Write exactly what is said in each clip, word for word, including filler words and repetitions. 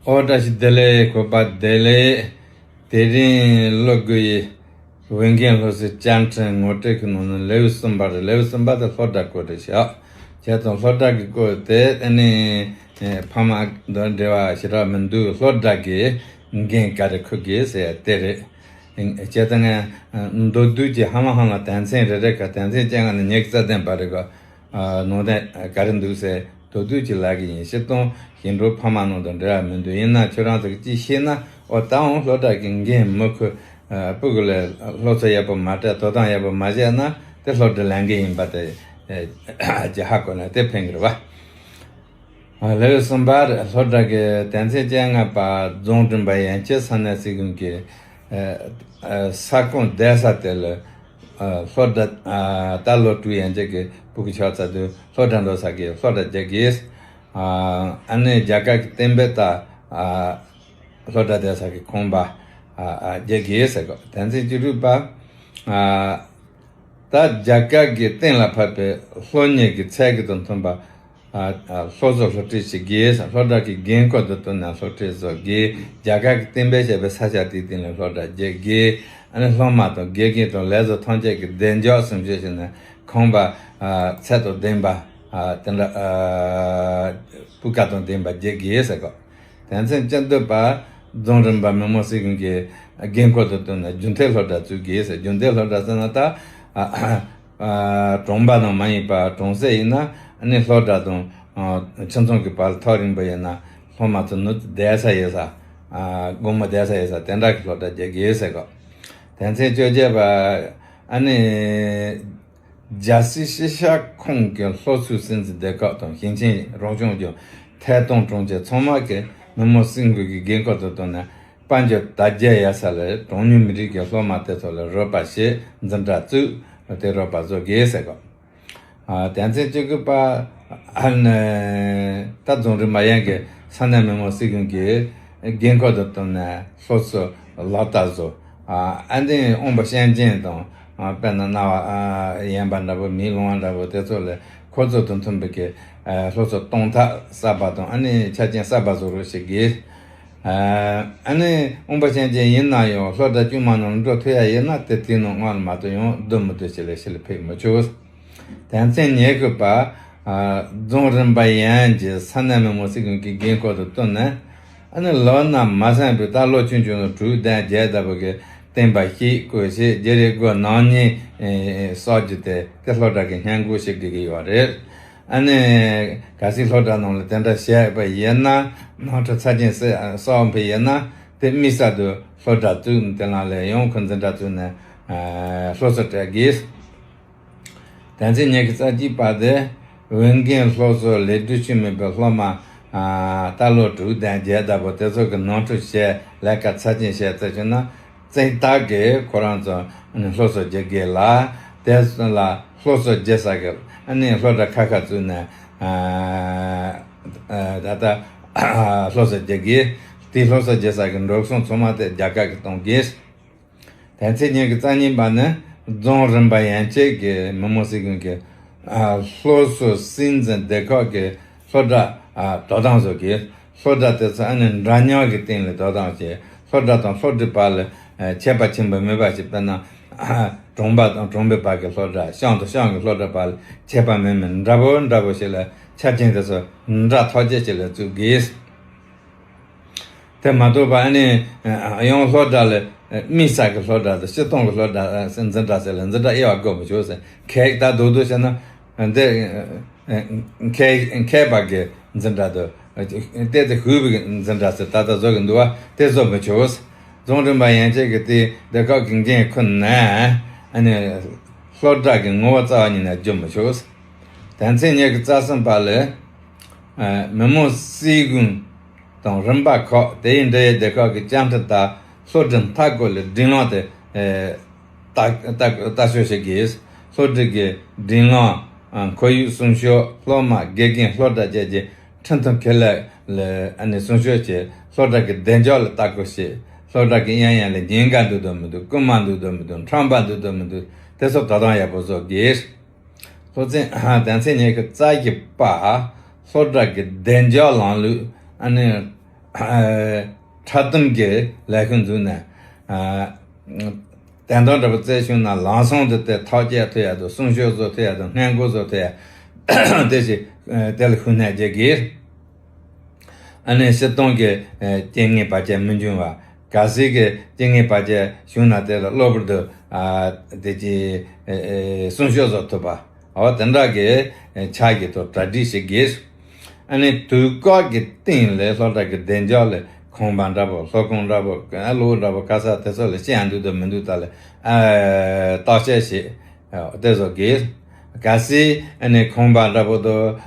ཨོ་བཀྲ་ཤིས་བདེ་ལེགས། གུས་པ་བདེ་ལེགས། དེ་རིང་ཀློག་དགོས་ཡི་འོས་འགན་སློབ་གསོའི་བཅའ་ཁྲིམས་ངོ་སྤྲོད་ཀྱི་ནང་ནས་ལེའུ་གསུམ་པ་རེད། ལེའུ་གསུམ་པ་དེ་སློབ་གྲྭ་སྐོར་རེད་བཞག་བྱས་ཙང་སློབ་གྲྭ་གི་སྐོར་དེ་ཨ་ནི་ཕ་མ་དང་འབྲེལ་བ་ཞེ་དྲག་མི་འདུག་སློབ་གྲྭ་གི་འགན་ག་རེ་འཁུར་དགོས་ཟེར་དེ་རེད། བྱས་ཙང་ངས་མདོར་བསྡུས་ཀྱི་ཧ་ལམ་ཧ་ལམ་དོན་ཚན་རེ་རེ་ག་དོན་ཚན་བཅོ་ལྔ་ནས་ཉི་ཤུ་རྩ་བདུན་བར་རེ་ག་ནང་དོན་ག་རེ་འདུག་ཟེར་མདོར་བསྡུས་ཀྱི་ལབ་གི་ཡིན། སྤྱིར་བཏང་ཞིང་འབྲོག་ཕ་མ་ནང་དང་འབྲེལ་བ་མི་འདུག་ཡིན་ན་ཁྱོད་རང་ཚོ་གིས་ཅིག་ཤེས་ན། ཨོ་ད་འོང་སློབ་གྲྭ་གི་འགན་མི་འཁུར། སྤུ་གུ་ལ་སློབ་གསོ་ཡག་པོ་མ་སྤྲད། དོ་དམ་ཡག་པོ་མ་བྱས་ན་དེ་སློབ་གྲྭའི་ལས་འགན་ཡིན་པ་དེ་ཅིག་ཧ་གོ་ན་དེ་ཕན་གི་རེད་བ། ལེའུ་གསུམ་པ་རེད། སློབ་གྲྭ་གི་དོན་ཚན་བཅོ་ལྔ་པ། རྫོང་རིམ་པ་ཡན་ཆད་ས་གནས་སྲིད་གཞུང་གི་ཨ་ས་ཁོངས་བསྡད་ས་དེ་ལ་ཨ་སློབ་གྲྭ་ཨ་ད་ལོ་དྲུག་ཡན་ཆད་ཀྱི་སྤུ་གུ་ཆགས་ཚར་དུས་སློབ་གྲྭ་འགྲོ་ས་གི་སློབ་གྲྭ་རྒྱག་དགོས། ཨ་ཨ་ནི་རྒྱ་གར་གྱི་གཏན་འབེབས་ལྟར་ཨ་སློབ་གྲྭ་བསྡད་ས་གི་ཁང་པ་ཨ་ཨ་རྒྱག་དགོས་ཟེར་གོ། དོན་ཚན་བཅུ་དྲུག་པ། ཨ་ད་རྒྱ་གར་གྱི་གཏན་ལ་ཕབ་པའི་སློབ་གཉེར་གྱི་ཚད་བརྒལ་དང་མཐུན་པ། ཨ་ཨ་སློབ་གསོ་སློབ་ཁྲིད་བྱེད་དགོས། སློབ་གྲྭ་གི་འགན་ཁུར་དང་བསྟུན་ནས་སློབ་ཁྲིད་བཟོ་དགོས། རྒྱ་གར་གྱི་གཏན་འབེབས་བྱས་པའི་ས་ཆ་དེའི་སྟེང་ལ་སློབ་གྲྭ་རྒྱག་དགོས། ཨ་ནི་སློབ་མ་དང་དགེ་རྒན་དང་ལས་བཟོ་ཐམས་ཅད་ཀྱི་བདེ་འཇགས་སྲུང་སྐྱོབ་བྱས་ནས་ཁང་པ་ཨ་ཚད་དང་ལྡན་པ་ཨ་དེ་འདྲ་ཨ་སྤུས་ཀ་དང་ལྡན་པ་རྒྱག་དགོས་ཟེར་གོ། དོན་ཚན་བཅུ་བདུན་པ། རྫོང་རིམ་པ་མི་དམངས་སྲིད་གཞུང་གི་འགན་ཁུར་དང་བསྟུན་ནས་རྒྱུན་མཐུད་སློབ་གྲྭ་བཙུགས་དགོས་ཟེར། རྒྱུན་མཐུད་སློབ་གྲྭ་ཟེར་ན་ད་ཨ་ཨ་གྲོང་པ་ནང་མ་ཡིན་པ་གྲོང་གསེབ་ཡིན་ན་ཨ་ནི་སློབ་གྲྭ་དང་ཨ་ཁྱིམ་ཚང་གི་བར་ཐག་རིང་པོ་ཡིན་ན་སློབ་མ་ཚོ་ནུབ་བསྡད་ས་ཡོད་ས། ཨ་དགོང་མོ་བསྡད་ས་ཡོད་ས་དེ་འདྲ་གི་སློབ་གྲྭ་རྒྱག་དགོས་ཟེར་གོ། དོན་ཚན་བཅོ་བརྒྱད་པ། ཨ་ནི་རྒྱལ་སྲིད་སྤྱི་ཁྱབ་ཁོངས་ཀྱི་སློབ་གསོའི་སྲིད་འཛིན་སྡེ་ཁག་དང་ཞིང་ཆེན་རང་སྐྱོང་ལྗོངས་ཐད་གཏོང་དྲུང་ཆེ་ཚང་མ་གིས་མི་དམངས་སྲིད་གཞུང་གི་འགན་ཁུར་དང་བསྟུན་ནས་དཔལ་འབྱོར་དར་རྒྱས་ཡོད་ས་ལ་གྲངས་ཉུང་མི་རིགས་ཀྱི་སློབ་མ་དེ་ཚོ་ལ་རོགས་པ་བྱེད། འཛིན་གྲྭ་བཙུགས་ཏེ་རོགས་པ་བཟོ་དགོས་ཟེར་གོ། ཨ་དོན་ཚན་བཅུ་དགུ་པ། ཨ་ནི་ད་རྫོང་རིམ་པ་ཡན་གྱི་ས་གནས་མི་དམངས་སྲིད་གཞུང་གི་འགན་ཁུར་དང་བསྟུན་ནས་སློབ་གསོ་ལག་བསྟར་བཟོ། ཨ་ཨ་ནི་དབང་པོ་སྐྱོན་ཅན་དང་ཨ་དཔེར་ན་རྣ་བ་ཨ་ཡན་པ་འདྲ་པོ་མིག་ལོང་བ་འདྲ་པོ་དེ་ཚོ་ལ་ཁོ་ཚོ་དང་མཐུན་པའི་གི་ཨ་སློབ་གསོ་གཏོང་ཐབས་གསར་པ་དང་ཨ་ནི་ཆ་རྐྱེན་གསར་པ་བཟོ་རོགས་བྱེད་དགོས། ཨ་ཨ་ནི་དབང་པོ་སྐྱོན་ཅན་ཡིན་ན་ཡང་སློབ་གྲྭ་དཀྱུས་མ་ནང་འགྲོ་ཐུབ་ཡ་ཡིན་ན་དེ་དེའི་ནང་སྔོན་ལ་མ་གཏོགས་ཡང་བསྡུ་མི་ཐུབ་ཞིག་ལ་ཞིག་ལ་ཕེབས་མི་ཆོག་དོན་ཚན་ཉེར་དགུ་པ། ཨ་རྫོང་རིམ་པ་ཡན་གྱི་ས་གནས་མི་དམངས་སྲིད་གཞུང་གི་འགན་ཁུར་དང་བསྟུན་ནས། ཨ་ནི་ལོ་ན་མ་སོན་པའི་ད་ལོ་ཆུང་ཆུང་ནས་དྲུག་བདུན་བརྒྱད་ལྟ་བུ་གི་བསྟན་པ་ཤེས་དགོས་ཤེས་བརྗེ་རེས་དགོས་ནང་ཉིན་ཨེ་གསོག་རྒྱུ་དེ་དེ་སློབ་གྲྭ་གི་སྙན་སྒོ་ཞིག་དགོས་ཀྱི་ཡོད་རེད། ཨ་ནི་གལ་སྲིད་སློབ་གྲྭ་ནང་ལ་དེ་འདྲ་བྱས་པ་ཡིན་ན་ནོར་འཁྲུལ་ཚབས་ཆེན་གསོག་པ་ཡིན་ན་དེ་དམིགས་བསལ་དུ་སློབ་གྲྭ་བཙུགས་དེ་ནང་ལ་ཡང་ཁོ་འཛིན་གྲྭ་བཙུགས་ནས་ཨ་སློབ་གསོ་སྤྲད་དགོས། དོན་ཚན་ཉི་ཤུ་རྩ་གཅིག་པ་དེ། འོས་འགན་སློབ་གསོ་ལས་འགུལ་ཞུ་མེད་པའི་སློབ་མ་ཨ་ད་ལོ་དྲུག་དང་བརྒྱད་ལྟ་བུ་དེ་ཚོ་གི་ནོར་འཁྲུལ་བྱས་ལས་ཀ་ཚབས་ཆེན་བྱས་ཚར་བྱུང་ན་གཙང་དག་གིས་ཁོ་རང་ཚོ་སློབ་གསོ་བྱེད་དགོས་ལ། དེ་ལ་སློབ་གསོ་བྱེད་ས་གི་ཨ་ནི་སློབ་གྲྭ་ཁག་ཁག་བཙུགས་ནས་ཨ་ཨ་ད་ལྟ་སློབ་གསོ་བྱེད་དགོས། དེ་སློབ་གསོ་བྱེད་ས་གི་འགྲོ་སོང་ཚང་མ་དེ་རྒྱ་གར་གི་གཏོང་དགོས། དོན་ཚན་ཉི་ཤུ་རྩ་གཉིས་པ་ནི་རྫོང་རིམ་པ་ཡན་ཆད་ཀྱི་མི་དམངས་སྲིད་གཞུང་གི་ཨ་སློབ་གསོ་སྲིད་འཛིན་སྡེ་ཁག་གི་སློབ་གྲྭ་ཨ་དོ་དམ་བཟོ་དགོས། སློབ་གྲྭ་དེ་ཚོ་ཨ་ནི་འདྲ་མཉམ་གྱི་སྟེང་ལ་དོ་དམ་བྱས། སློབ་གྲྭ་དང་སློབ་ཁྲིད་བར་ལ་ཨ་ཁྱད་པར་ཆེན་པོ་མེད་པ་ཞིག་དཔེར་ན་ཨ་གྲོང་པ་དང་གྲོང་པའི་བར་གྱི་སློབ་གྲྭ། ཤང་དང་ཤང་གི་སློབ་གྲྭ་བར་ལ་ཁྱད་པར་མེད་མིན་འདྲ་པོ་འདྲ་པོ་ཞིག་ལ་ཆ་རྐྱེན་དེ་ཚོ་འདྲ་ཐག་ཆོད་ཅིག་ལ་བཙུགས་དགོས། དེ་མ་གཏོགས་པ་ཨ་ནི་ཡང་སློབ་གྲྭ་ལ་དམིགས་བསལ་གྱི་སློབ་གྲྭ་དང་སྤྱིར་བཏང་གི་སློབ་གྲྭ་འཛིན་གྲྭ་ཟེར་ལ་འཛིན་གྲྭ་དབྱེ་བ་དགོས་མི་ཆོག་ཟེར། གལ་ད་རྡོག་རྡོག་བྱས་ན་འདི་མཁས་མཁས་པ་གི་འཛིན་གྲྭ་དང་གཏེར་དུ་ཞུགས་པའི་འཛིན་གྲྭ་ཟེར་ད་ལྟ་བཟོ་གི་འདུག་བ། དེ་བཟོ་མི་ཆོག་རྫོང་རིམ་པ་ཡན་ཆད་ཀྱི་དེ་སྡེ་ཁག་གི་འགན་ཁུར་ནས་ཨ་ནི་སློབ་གྲྭ་གི་ངོ་བོ་རྩ་བ་ཉིད་ནས་བསྒྱུར་མི་ཆོག་དོན་ཚན་ཉི་ཤུ་རྩ་གསུམ་པ་ལ། ཨ་མི་དམངས་སྲིད་གཞུང་དང་རིམ་པ་ཁག་དེའི་འབྲེལ་ཡོད་སྡེ་ཁག་གི་བཅའ་ཁྲིམས་ལྟར་སློབ་ཁྲིད་མཐའ་འཁོར་ལ་སྒྲིག་ལམ་དེ་ཨེ་ལྟ་ལྟ་ལྟ་ཞིབ་བྱེད་དགོས། སློབ་ཁྲིད་ཀྱི་སྒྲིག་ལམ་ཨ་ཁོར་ཡུག་སྲུང་སྐྱོབ། སློབ་མ་དགེ་རྒན་སློབ་གྲྭ་བཅས་ཀྱི་ཁྲིམས་མཐུན་ཁེ་ལས་ལ་ཨ་ནི་སྲུང་སྐྱོབ་བྱེད། སློབ་གྲྭ་གི་བདེ་འཇགས་ལ་ལྟ་སྐོར་བྱེད། སློབ་གྲྭ་གི་གཡས་གཡོན་ལ་ཉེན་ཁ་འདུག་དང་མི་འདུག་རྐུན་མ་འདུག་དང་མི་འདུག་ཁྲམ་པ་འདུག་དང་མི་འདུག་དེ་ཚོ་དོ་དམ་ཡག་པོ་བཟོ་དགོས། སློབ་ཚན་དོན་ཚན་ཉི་ཤུ་རྩ་བཞི་པ། སློབ་གྲྭ་གི་བདེ་འཇགས་ལམ་ལུགས་ཨ་ནི་ འཁྲབ་སྟོན་གྱི་ལས་ཁུངས་འཛུགས་ནས། ཨ། དེ་འདྲ་འདྲ་པོ་བཙལ་བྱུང་ན་ལམ་སང་དུ་དེ་ཐག་བཅད་ཐུབ་ཡ་དང་གསུང་བཤད་བཟོ་ཐུབ་ཡ་དང་སྔོན་འགོག་བཟོ་ཐུབ་ཡ་དེ་ཞིག་དེ་ལ་ཤུགས་སྣོན་བྱེད་དགོས། ཨ་ནི་སྤྱིར་བཏང་གི་རྐྱེན་ངན་བར་ཆད་མི་འབྱུང་བ། གལ་སྲིད་ཀྱི་རྐྱེན་ངན་བར་ཆད་བྱུང་ན་དེ་ལ་གློ་བུར་དུ་དེ་ཅི་གསུང་བཤད་བཟོ་ཐུབ་པ། འོ་དེ་འདྲ་གི་ཕྱག་གི་ཐོག་གྲ་སྒྲིག་བྱེད་དགོས། ཨ་ནི་དུས་བཀག་གི་སྟེང་ལ་སློབ་གྲྭ་གི་བདེ་འཇགས་ལ་ཁང་པ་འདྲ་པོ་སློབ་ཁང་འདྲ་པོ་གློག་འདྲ་པོ་ག་ས་དེ་ཚོ་ལ་ཤེས་ཡ་འདུག་དང་མི་འདུག་ད་ལ་བརྟག་དཔྱད་བྱེད་དེ་བཟོ་དགོས། གལ་སྲིད་ཨ་ནི་ཁང་པ་འདྲ་པོ་དང་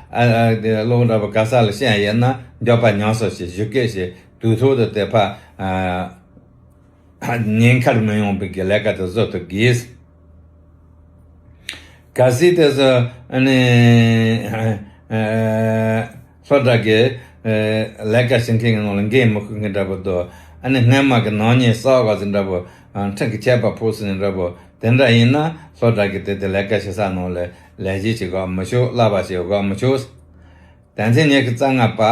གློག་འདྲ་པོ་ག་ས་ལ་ཤེས་ཡ་ཡོད་ན་མགྱོགས་པ་ཉམས་གསོ་བྱེད་ཞུ་སྐད་བྱེད་དུས་ཐོག་ཏུ་དེ་ཕ། ཉེན་ཁར་མི་ཡོང་བའི་གི་ལས་ཀ་དེ་བཟོ་ཐུབ་དགོས། གལ་སྲིད་དེ་ཚོ་ཨ་ནི་སློབ་གྲྭ་གི་ལས་ཀ་བྱེད་མཁན་གྱི་ནང་ལ་འགན་མི་འཁུར་མཁན་འདྲ་པོ་འདུག་ཨ་ནི་སྔོན་མ་གི་ནག་ཉེས་བསགས་པ་ཟིན་འདྲ་པོ། ཁྲིམས་ཀྱི་ཆད་པ་ཕོག་ཟིན་འདྲ་པོ་དེ་འདྲ་ཡིན་ན་སློབ་གྲྭ་གི་དེ་དེ་ལས་ཀ་བྱེད་ས་ནང་ལ་ལས་བྱེད་བྱེད་གོ་མི་ཆོག་བསླབ་པ་བྱེད་གོ་མི་ཆོག་དོན་ཚན་ཉི་ཤུ་རྩ་ལྔ་པ།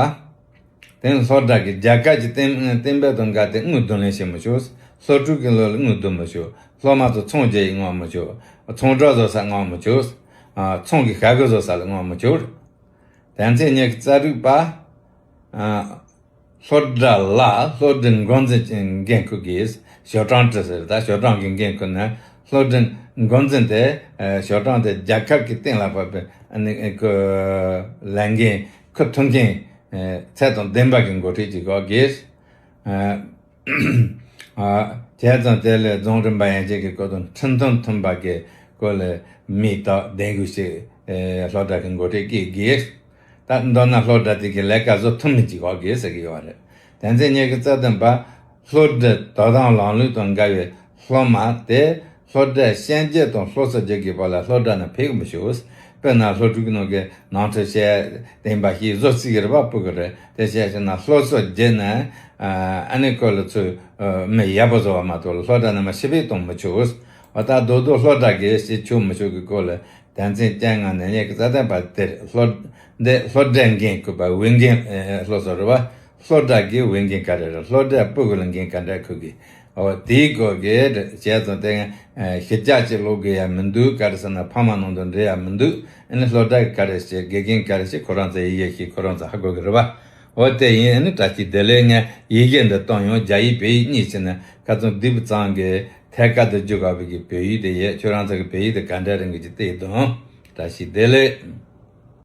དེ་ནི་སློབ་གྲྭ་གི་རྒྱལ་ཁབ་ཀྱི་གཏན་གཏན་འབེབས་དང་འགལ་ཏེ་དངུལ་བསྡུ་ལེན་བྱེད་མི་ཆོག་སློབ་ཕྲུག་གི་ལོ་ལ་དངུལ་བསྡུ་མི་ཆོག་སློབ་མ་ཚོ་ཚོང་རྒྱག་ཡི་མངགས་མི་ཆོག་ཚོང་སྒྲིག་བཟོ་ས་མངགས་མི་ཆོག་ཚོང་གི་བྱ་སྒོ་བཟོ་ས་ལ་མངགས་མི་ཆོག་དོན་ཚན་ཉི་ཤུ་རྩ་དྲུག་པ། སློབ་གྲྭ་ལ་སློབ་སྒྲིག་འགོ་འཛིན་གྱི་འགན་འཁུར་དགོས། ཞའོ་ཀྲང་ཀྲི་ཟེར་ད་ཞའོ་ཀྲང་གི་འགན་འཁུར་ནས་སློབ་སྒྲིག་འགོ་འཛིན་དེ་ཞའོ་ཀྲང་དེ་རྒྱལ་ཁབ་ཀྱི་གཏན་ལ་ཕབ་པའི་ཨ་ནི་ཁོ་ལས་འགན་འཁུར་ཐུབ་མཁན་ཚད་དང་ལྡན་པ་གི་འགོ་ཁྲིད་ཅིག་དགོས་དགོས། བྱས་ཙང་དེ་ལས་རྫོང་རིམ་པ་ཡན་ཆད་ཀྱི་སྐོར་དང་ཁྲིམས་དོན་མཐུན་པ་གི་སྐོར་ལ་མིང་བཏགས་ལྡན་དགོས་ཞེས་སློབ་གྲྭ་གི་འགོ་ཁྲིད་ཀྱིས་དགོས། ད་མདོར་ན་སློབ་གྲྭ་དེ་གི་ལས་ཀ་བཟོ་ཐུབ་མིན་ཅིག་དགོས་དགོས་ཟེར་གི་ཡོད་རེད། དོན་ཚན་ཉི་ཤུ་རྩ་བདུན་པ། སློབ་གྲྭའི་དོ་དམ་ལམ་ལུགས་དང་འགལ་བའི་སློབ་མ་དེ་སློབ་གྲྭའི་བཤད་རྒྱུན་དང་སློབ་གསོ་བྱེད་དགོས་པ་ལ་སློབ་གྲྭ་ནང་ཕེབས་མི་ཆོག་དཔེར་ན་སློབ་ཕྲུག་ནང་གི་ནང་ཁྲོད་བཤད་བདེན་པ་ཞིག་བཟོ་རྩིས་ཀྱི་རེད་པ་སྤུ་གུ་རེད་དེ་བཤད་ཤེས་ན་སློབ་གསོ་བརྒྱུད་ནས་ཨ་ནི་ཁོ་ལ་ཚུར་མི་ཡག་པོ་བཟོ་བ་མ་གཏོགས་སློབ་གྲྭ་ནང་མ་ཕྱི་པས་གཏོང་མི་ཆོག་འོ་ད་རྡོག་རྡོག་སློབ་གྲྭ་གི་བྱེད་ཆོག་མི་ཆོག་གི་སྐོར་ལ། དོན་ཚན་བཅོ་ལྔ་ནས་ཉི་ཤུ་རྩ་བདུན་པ་དེར་སློབ་འདི་སློབ་གྲྭའི་འགན་འཁུར་བ་འོས་འགན་སློབ་གསོ་རེད་བ། སློབ་གྲྭ་གི་འོས་འགན་ག་རེ་རེད་སློབ་གྲྭའི་སྤུ་གུ་ལ་འགན་ག་འདྲ་འཁུར་གི་འོ་དེའི་སྐོར་གི་བྱས་ཙང་དེ་ཞི་རྒྱག་ཅིག་སློབ་དགོས་ཡ་མི་འདུག་ག་རེ་ཟེར་ན་ཕ་མ་ནང་དུ་འབྲེལ་ཡ་མི་འདུག་ཨ་ནི་སློབ་གྲྭ་གི་ག་རེ་བྱེད་དགེ་རྒན་ག་རེ་བྱེད་ཁོ་རང་ཚོ་ཡི་གེ་ཤེས་ཁོ་རང་ཚོ་ཧ་གོ་གི་རེད་བ། འོ་དེ་ཡིན་ཨ་ནི་བཀྲ་ཤིས་བདེ་ལེགས་ངས་ཡི་གེ་འདི་བཏང་ཡོང་རྒྱ་ཡིག་བོད་ཡིག་གཉིས་བྱས་ན་ཁ་ཚོན་སྡུད་པ་ཙང་གི་ཐད་ཀར་དུ་བསྒྱུར་དགོས་པའི་གི་བོད་ཡིག་དེ་ཡོད་ཁྱོད་རང་ཚོ་གི་བོད་ཡིག་དེ་ག་འདྲ་རང་གི་ཅིག་བལྟས་དང་བཀྲ་ཤིས་བདེ་ལེགས།